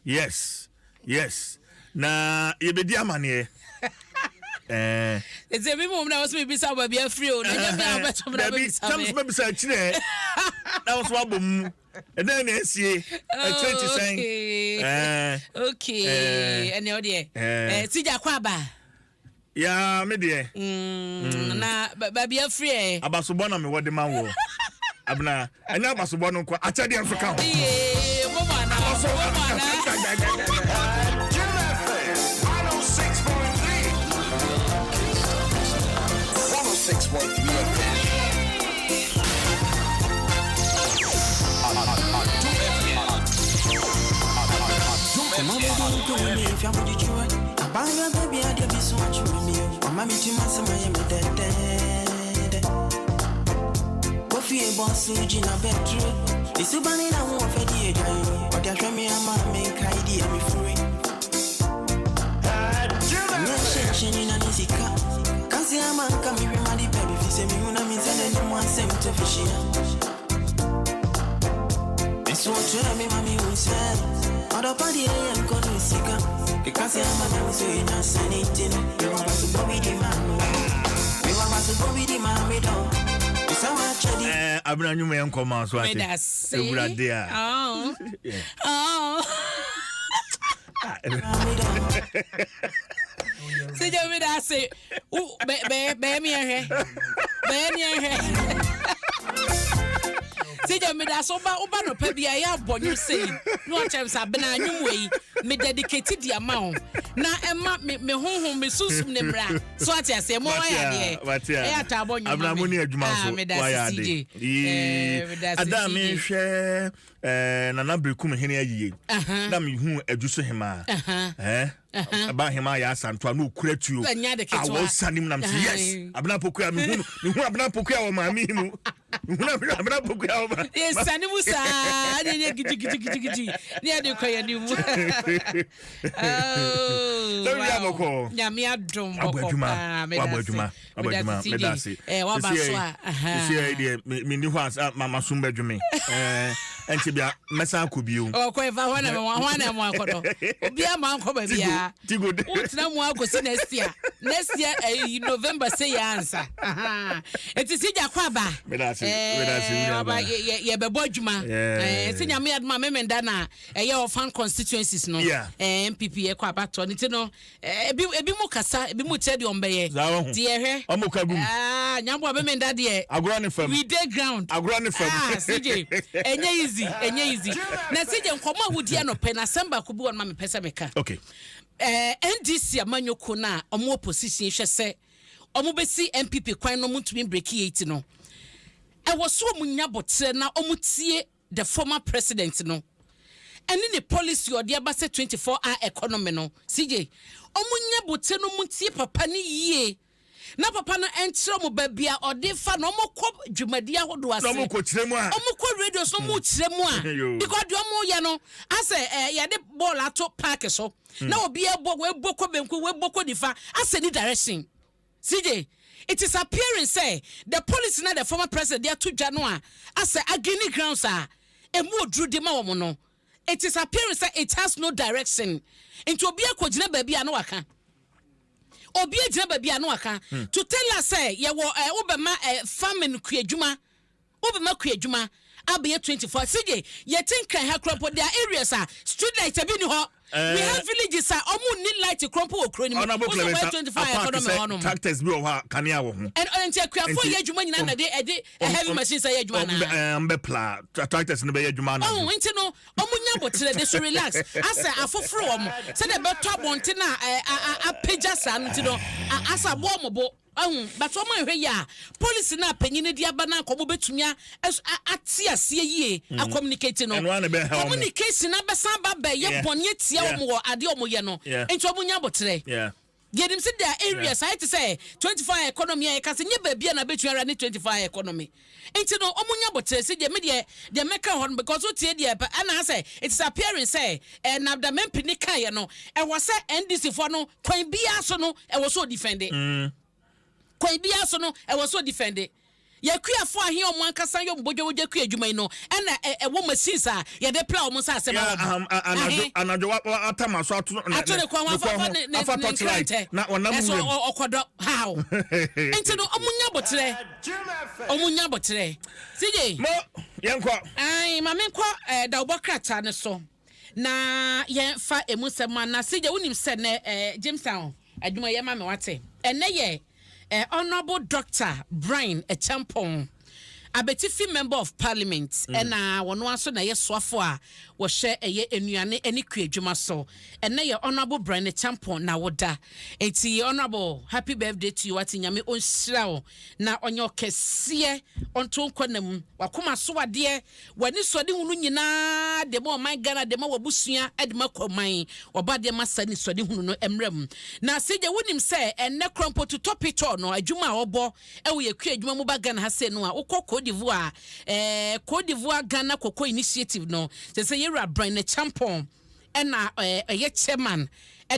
Yes, na yɛbɛdi amanneɛ. Eh. Ɛsɛ bi mu na wɔsɛ bibisa wo baabi afiri o na ɛnyɛ mi a wobɛto mi na wobɛbisa mi. Dabi bɛbisa akyirɛ na wɔso abɔ mu ɛdɛn na asie akyirɛ ti sɛn. Okay, ɛnna ɔdeɛ sigya kɔ aba. Yaa me deɛ. Na baabi afiri ɛ. Abasobɔ na mewɔ de ma wɔ. Abena, ɛnyɛ abasobɔ no nko, akyɛdeɛ nso ka ho. Yee, mo mu ana, mo mu ana. Jim FM 106.3. 106.3 FM. Adom FM. Adom FM. Jim FM. Eh, abena nwuma yɛ nkɔma so ate ewurade a. Oh. Oh. Sijɛ mi da ase bɛyɛ bɛyɛ mi ɛhwɛ bɛyɛ mi ɛhwɛ. Sijɛ mi da ase woba woba nɔpɛ bi a ɛyɛ abɔ nwom sei na wakyerɛ mi sɛ abena nwom wɔ yi mi dedicate di ama wo na ɛma mi mi honhom mi sunsum ne mmra so ate aseɛ mo wayɛ adeɛ ɛyɛ ataabɔ nwom ma mi. Abena mo ni adwuma ah, nso wayɛ ade. Ada mi hwɛ. Eh, Nana Berekum hene ayie na mehu adwu so hemaa eh, ba hemaa yɛ asantoa na ɔkura tuo a wɔsa nim nam sɛ yes, Abena Pokua, mehu no, mehu Abena Pokua wɔ maame yi mu, mehu Abena Pokua wɔ ma yɛsane mu saa ne yɛ gidigidigidigidi ne yɛde kɔ yɛne mu. Sɛ wia bɔkɔɔ. Nyame adom. Abɔ bɔkɔ adwuma paa. Wabɔ adwuma, wabɔ adwuma, meda ase. Waba so a. Sisi yɛ deɛ menni hɔ a masom bɛdwo me ɛnkyɛ bia mɛsan akɔ bio. Ɔkɔ ɛfa hɔ na mɛmo hɔ na ɛmo akɔ no obiara ma nkɔ baabiara. Tigo de. Wotena mu akɔsi next year, next year ɛyi November sɛ yɛ ansa eti si gya kɔ aba. Meda ase, meda ase, wura waba ba. Yɛbɛbɔ adwuma sɛ Nyame adom a memenda na ɛyɛ ɔfan constituencies no NPP ɛkɔ abatoɔ ne ti no ebi ebi mu kasa, ebi mu kyerɛ deɛ ɔmo bɛyɛ. Saa wɔ ho. Ti yɛhwɛ. Ɔmo ka gum. Aa nyambo memenda deɛ. Agorɔ ne fam. We dey ground. Agorɔ ne fam. Ah, CJ, ɛnyɛ easy, ɛnyɛ easy. Na CJ, nkɔmɔ a wodi anɔpɛ na asɛm baako bi wɔ no ma mepɛ sɛ meka. NDC amanyɔkuo no a ɔmo opposition hwɛ sɛ ɔmo bɛsi NPP kwan no, ɔmo ntumi break eight no, ɛwɔ so ɔmo nya bɔterɛ na ɔmo tie the former president no ɛne ne policy ɔde aba sɛ 24 hour economy no. CJ, ɔmo nya bɔterɛ no mu tie papa ne yie na papa no ɛnkyerɛ ɔmo baabi a ɔde fa na ɔmo kɔ dwumadi ahodoɔ ase. Na ɔmo kɔ kyerɛ mu a. Ɔmo kɔ radio so, ɔmo kyerɛ mu a because deɛ ɔmo yɛ no asɛ yɛde bɔɔl ato park so na obi ɛbɔ, webɔ kɔ benkum, webɔ kɔ nifa, asɛ ni direction. CJ, it is appearing sɛ the policy na the former president de ato dwa no a asɛ agini grounds a emu oduru de ma wɔn no, it is appearing sɛ it has no direction. Nti obi akɔgyina baabi a no waka, obi agyina baabi a no waka to tell us sɛ yɛwɔ wobɛma farming kuadwuma, wobɛma kuadwuma abɛyɛ 24. CJ, yɛte Nkran ha kura mpo, there are areas a street light ebi ni hɔ. We have villages a ɔmo ni light kura mpo wɔ kuro ni mu. Honourable Wosɛ Clement wɔyɛ 24 hour apaaki economy sɛ hɔnom. Tractors bi wɔ hɔ a kanea wɔ ho. Ɛn nti akuafoɔ yɛ adwuma nyinaa na de ɛde heavy machines ayɛ adwuma naa. Ɔmbɛ pla tractors no bɛyɛ adwuma Ɔhun anadwo. Nti no ɔmo nya abotire de so relax asɛ afoforo wɔn sɛdeɛ ɛbɛtɔ abɔnten a ɛ a a apagya saa no nti no asɛ aboɔ ɔmo bo ɔhun, but ɔmo ahwɛ yie a policy na panyin de aba na nkɔmɔ bɛtumi a ate aseɛ yie a communicate no. Ɛno ara na ɛbɛha ɔmo. Communication abɛsan ba bɛyɛ bɔnne tia wɔn wɔ adeɛ ɔmo yɛ no. Nti ɔmo nya abotire. Yɛnim sɛ there are areas ayɛ te sɛ 24 hour economy a yɛka sɛ nyɛ baabi a na bɛtumi ara ne 24 hour economy nti no ɔmo nya abotire sɛ deɛ me deɛ mɛka hɔ no because wotie deɛ pɛ ɛna sɛ it is appearing sɛ na MP ne kaeɛ no, ɛwɔ sɛ NDC foɔ no kwan biara so no ɛwɔ so ɔdefend, kwan biara so no ɛwɔ so ɔdefend. Yɛkuafo ahe a wɔn ankasa yɛ wɔn bodwabodwa kua adwuma yi no ɛna ɛwɔ machines a yɛde pla wɔn nsaase ma wɔn? Ahe? Anadwo watam aso ato ato ne kɔn ho afa afa ne ne ne nkrantɛ na ɔnam ɛso ɔkɔdɔ how? Nti no wɔn nya abotrɛ, wɔn nya abotrɛ. CJ. Mo yɛnkɔ. Ayi maame nkɔ ɛɛ dawubɔ krataa no so na yɛnfa emu nsɛm ma na CJ wonim sɛ nɛ ɛɛ Jamestown adwuma yɛ ma me wate ɛnɛ yɛ. Honourable Doctor Bryan Acheampong, Abetifi Member of Parliament ɛna wɔn ara nso na ɛyɛ soafo a wɔhwɛ ɛyɛ nnuane ɛne kuadwuma so. Ɛnɛ yɛ Honourable Bryan Acheampong n'awoda. Enti Honourable, happy birthday to you wate, Nyame ɔnhyira wo na ɔnyɛ wo kɛseɛ, ɔnto wo nkwa nna mu, w'akoma so adeɛ W'anisoadehunu nyinaa de ma ɔman Ghana, de ma w'abusua, de ma Kwaman. Ɔba deɛ ma saa anisoadehunu no mmra mu. Na CJ wonim sɛ ɛnnɛ koraa mpo tutɔ pitɔ no adwuma a ɔbɔ wɔ yɛ kua adwuma mu ba Ghana ha sei no a, wokɔ Cote d'Ivoire a, eh, Cote d'Ivoire Ghana Cocoa Initiative no, sɛ sɛ yɛwura Brian Acheampong ɛna ɛyɛ chairman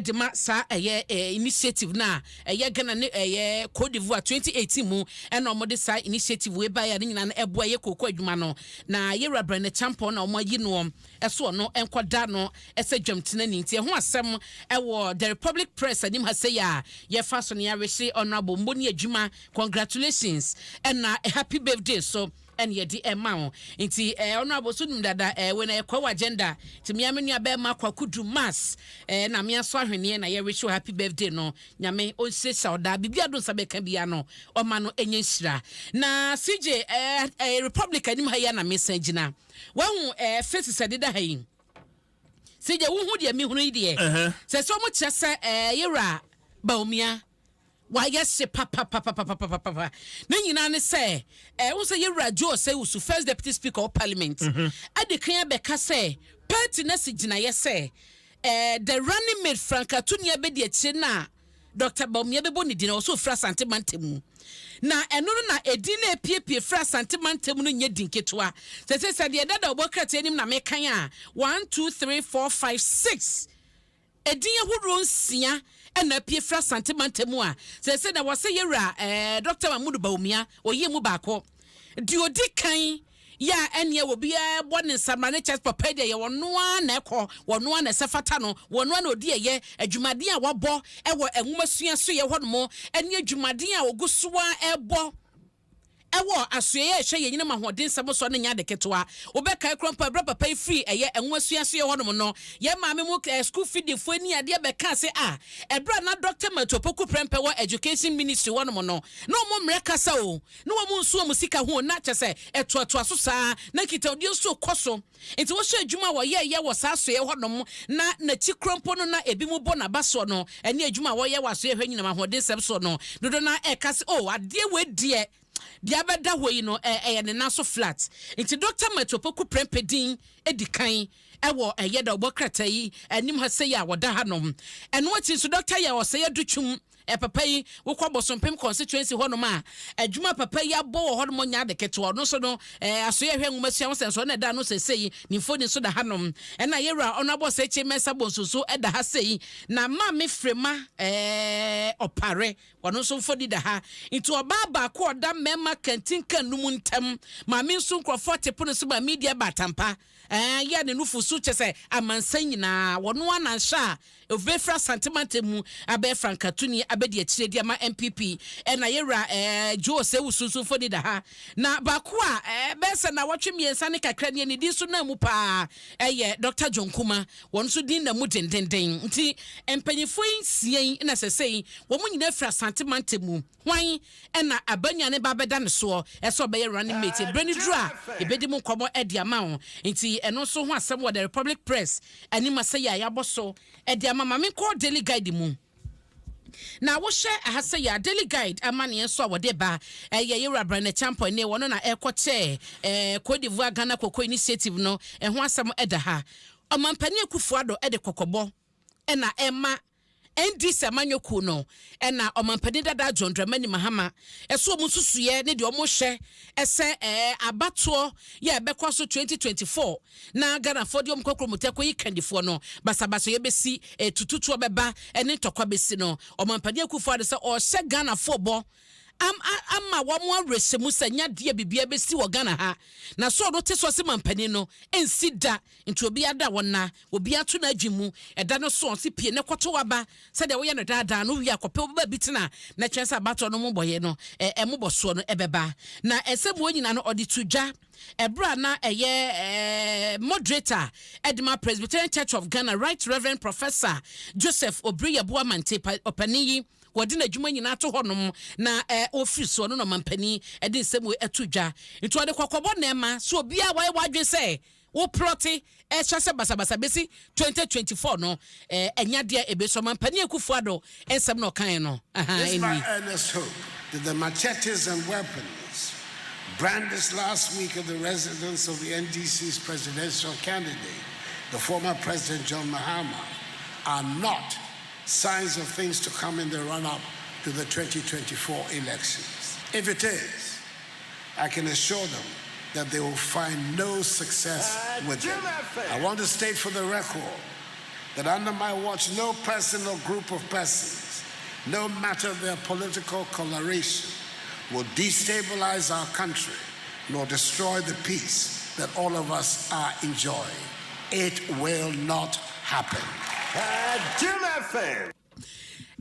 de ma saa ɛyɛ initiative no a ɛyɛ Ghana ne ɛyɛ Cote d'Ivoire 2018 mu ɛna wɔde saa initiative wei baeɛ a ne nyinaa no ɛboa ɛyɛ kooko adwuma no na yɛwura Brenda Champon na wɔn ayi noɔ ɛso ɔno nkɔda no ɛsɛ dwamtenani nti ɛho asɛm ɛwɔ The Republic Press anim ha sɛ yɛ a yɛfa so ne yɛawehye Honorable Mboni adwuma congratulations ɛna happy birthday so ɛna yɛde ɛma wo nti ɛɛ ɔno aboso nim dada ɛɛ wei na yɛ kɔ wɔ agenda nti mea me nua bɛɛma kwaku du mass ɛɛ na mea so ahweneɛ na yɛ wish wo happy birthday no nyame ɔnhyirahyira wo daa biribi ado nsa bɛka bia no ɔma no ɛnyɛ nhyira na CJ ɛɛ ɛɛ Republic anim ha yi na mesan gyina wahu ɛɛ faces ɛdeda ha yi CJ wohu deɛ mehunu yi deɛ sɛ sɛ ɔmo kyerɛ sɛ ɛɛ yɛwura Bawumia Wayɛ hye papapapapapapa. Ne nyinaa ne sɛ, eh, wohu sɛ Yɛwura Joe Osei-Owusu, First Deputy Speaker of Parliament, adi kan abɛka sɛ party no asi gyinaeɛ sɛ, eh, the running mate Frank Atunia bɛdi akyire no a Doctor Bawumia bɛbɔ ne din, ɛwɔ sɛ ɔfiri Asante mantam mu. Na ɛno no na edin no a epiepie firi Asante mantam no nyɛ din ketewa. Sɛsɛ sɛ deɛ ɛda dawubɔ krataa anim na mekan a, one, two, three, four, five, six. Edin ahodoɔ nsia na apue firi Asante mantam mu a seesei na wɔsɛ yɛwura eh, Dɔkta Mahmood Bawumia ɔyie mu baako. Deɛ ɔdi kan yɛ a ɛneɛ obiara bɔ ne nsamra ne kyɛ papa yi deɛ yɛ ɔno ara na ɛkɔ, ɔno ara na ɛsɛ fata no, ɔno ara na ɔdi ɛyɛ adwumaden a wabɔ wɔ nwomasua soyɛ hɔnom ne adwumaden a ɔgu so ara ɛbɔ Ɛwɔ asoɛeɛ a ɛhwɛ yɛn nyinam ahoɔdensɛm soɔ no nyɛ ade ketewa. Wobɛkae koraa mpo a, berɛ a papa yi firii ɛyɛ nwomasua asoɛeɛ hɔnom no, yɛn maame mu sukuu fidifoɔ ani adeɛ bɛkaa sɛ, Ah, ɛberɛ a na Dɔkta Matthew Opoku Prempeh wɔ Education Ministry hɔnom no, na wɔn mmrɛ kasa o, na wɔn nsu wɔn sika ho o, na kyerɛ sɛ ɛtoatoa so saa, na nkitahodie nso rekɔ so. Enti wohwɛ adwuma a wɔyɛeɛ wɔ saa asoɛeɛ hɔnom na n'akyi korɔ mpo no na ebinom bɔ n'aba soɔ no, ɛne adwuma a wɔyɛ wɔ asoɛeɛ hwɛ anyinam ahoɔdensɛm soɔ no, dodoɔ no ara ɛreka sɛ, Oh, adeɛ wei deɛ, deɛ abɛda hɔ yi no, ɛyɛ ne nan so flat. Enti Dɔkta Matthew Opoku Prempeh din di kan wɔ ɛyɛ dawubɔ krataa yi anim ha sei a wɔda hanom. Ɛno akyi nso, Dɔkta Yaw Osei Adutwum Ɛ papa yi, wokɔ Bosompem constituency hɔnom a, adwuma papa yi abɔ wɔ hɔnom nyɛ ade ketewa. Ɔno nso no, ɛ asoeɛ hwɛ nwomasua ho sɛnso, ɔno na ɛda ano seesei, ne mfoni nso da hanom. Ɛna yɛwura Honourable Sekyee Mensah Bonsu nso da ha sei. Na Maame Frema ɛ Ɔpare, ɔno nso mfoni da ha. Nti ɔbaa baako a ɔda mmarima kantinka num ntam, maame nso nkurɔfoɔ te pono so ma media ba atampa. Ɛɛ yɛ ne nufusu kyɛ sɛ amansan nyinaa wɔno ara na nhyɛ a ofbɛfiri Asante mantam mu abɛyɛ frankatuni abɛdi akyire de ama NPP ɛna yɛwura ɛɛ Joe Osei-Wusu nso mfoni da ha. Na baako a ɛɛ bɛyɛ sɛ nawɔtwe mmiɛnsa ne kakra nie ne din nso nam mu paa ɛyɛ Dɔkta John Kumah wɔn nso din nam mu dendenden nti mpanyinfoɔ yi nsia yi na sɛsɛi wɔn nyinaa firi Asante mantam mu. Hwan na abannwa no ba bɛda ne soɔ sɛ ɔbɛyɛ running mate? Berɛ no duru a, yɛbɛdi mu nkɔmmɔ de ama wo. Nti ɛno nso ho asɛm wɔ The Republic Press anim asɛyi a yɛabɔ so de ama. Ma menkɔ Daily Guide mu. Na wohwɛ aha sɛyi a, Daily Guide amanneɛ nso a wɔde ba ɛyɛ Yɛwura Brian Acheampong ne wɔno na ɛrekɔkyɛ eh, Cote d'Ivoire Ghana Cocoa Initiative no ɛho asɛm ɛda ha. Ɔmampanin Akufo-Addo de kɔkɔbɔ na ɛma NDC amanyɔ kuo no na Ɔmanpanin dada John Dramani Mahama ɛso wɔn nsusuiɛ ne deɛ wɔn hwɛ sɛ ɛɛ abatoɔ yɛ ɛbɛkɔ so 2024 na Ghanafoɔ de wɔn kɔ kuromotɛ kɔyi kandifoɔ no basabasayɛ bɛsi, tututuo bɛba ne ntɔkwa bɛsi no. Ɔmanpanin Akufo-Addo sɛ ɔrehyɛ Ghanafoɔ bɔ. Am a ama wɔn awerɛhyɛmu sɛ nyɛ adeɛ biribiara bɛsi wɔ Ghana ha. Na sɛ ɔno te so ɔse mampanin no, ɛnsi da. Nti obiara da hɔ nna, obiara to n'adwene mu. Ɛda no so a, ɔse pue na kɔto w'aba sɛdeɛ woyɛ no daadaa no. Wowie a, kɔpɛ wo baabi tena na twɛn sɛ abatoɔ no mmobɔeɛ no, ɛ mmobɔsoɔ no bɛba. Na nsɛm wei nyinaa no, ɔde to dwa ɛberɛ a na ɛyɛ moderator de ma Presbyterian Church of Ghana, Right Reverend Professor Joseph Obiri Yeboah Mante, ɔpanin yi. Wɔde n'adwuma nyinaa to hɔnom na ɔfiri so. Ɔno na ɔmampanin de nsɛm wei ato dwa. Nti ɔde kɔkɔbɔ na ɛma sɛ obiara a wayɛ w'adwene sɛ wo plɔte ɛhyɛ sɛ basabasa bɛsi 2024 no, ɛnyɛ adeɛ a ɛbɛsi. Ɔmampanin Akufo Addo nsɛm na ɔkaeɛ no, aha It's my ɛnie. earnest hope that the machetes and weapons brandished last week at the residence of the NDC's presidential candidate, the former President John Mahama, are not signs of things to come in the run-up to the 2024 elections. If it is, I can assure them that they will find no success with them. I want to state for the record that under my watch, no person or group of persons, no matter their political coloration, will destabilize our country nor destroy the peace that all of us are enjoying. It will not happen. Jim FM.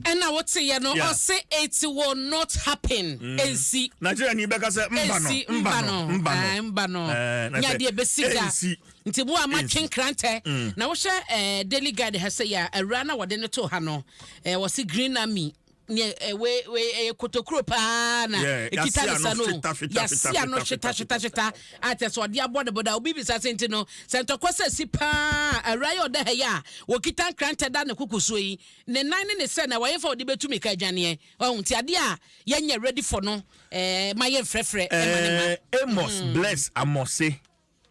Ɛna woteɛ no, ɔse it will not happen, ɛnsi. Nigeria ni bɛka sɛ mba no. Ɛnsi. Mba no, mba no. Mba no. Na nya sɛ deɛ bɛsi da. Ɛnsi. Nti mu a matwe Ɛnsi. nkrantɛ na wohyɛ Daily Guide ha sɛ yɛ a awura na wɔde no to ha no, wɔse Green Army ne we ɛyɛ kotokuro paa na ekita yɛase ne ano sa no. Hweta, hweta, yɛase hweta, ano hweta, hweta hweta hweta a kyɛ sɛ ɔde abɔ ne boda. Obi bisa sɛ nti no sɛ ntɔkwa sɛ si paa, awura yɛ ɔda ha yi a wɔkita nkrantɛ da ne koko soɔ yi, ne nan ne ne sɛ na wɔyɛ fa ɔde bɛtumi ka adwaneɛ ɔho. Nti adeɛ a yɛnyɛ ready for no, ma yɛ mfrɛfrɛ ɛma ne ma. Amos Bless Amose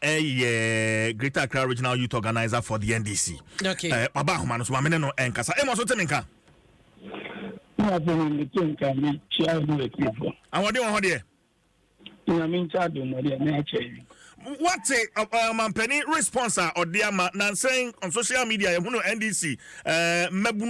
ɛyɛ Greater Accra Regional Youth Organizer for the NDC. Waba ahoma no so, maame ne no ɛnkasa. Amos, wote me nka? Na afei na mete nka, me kyia wo ne w'atiefoɔ. Ahoɔden wɔ hɔ deɛ? Nyame nkyɛ adom, ɔdeɛ me akyɛ yi. Wate ɔmampanin response a ɔde ama nansɛn on social media? Yɛhunu NDC mmabunu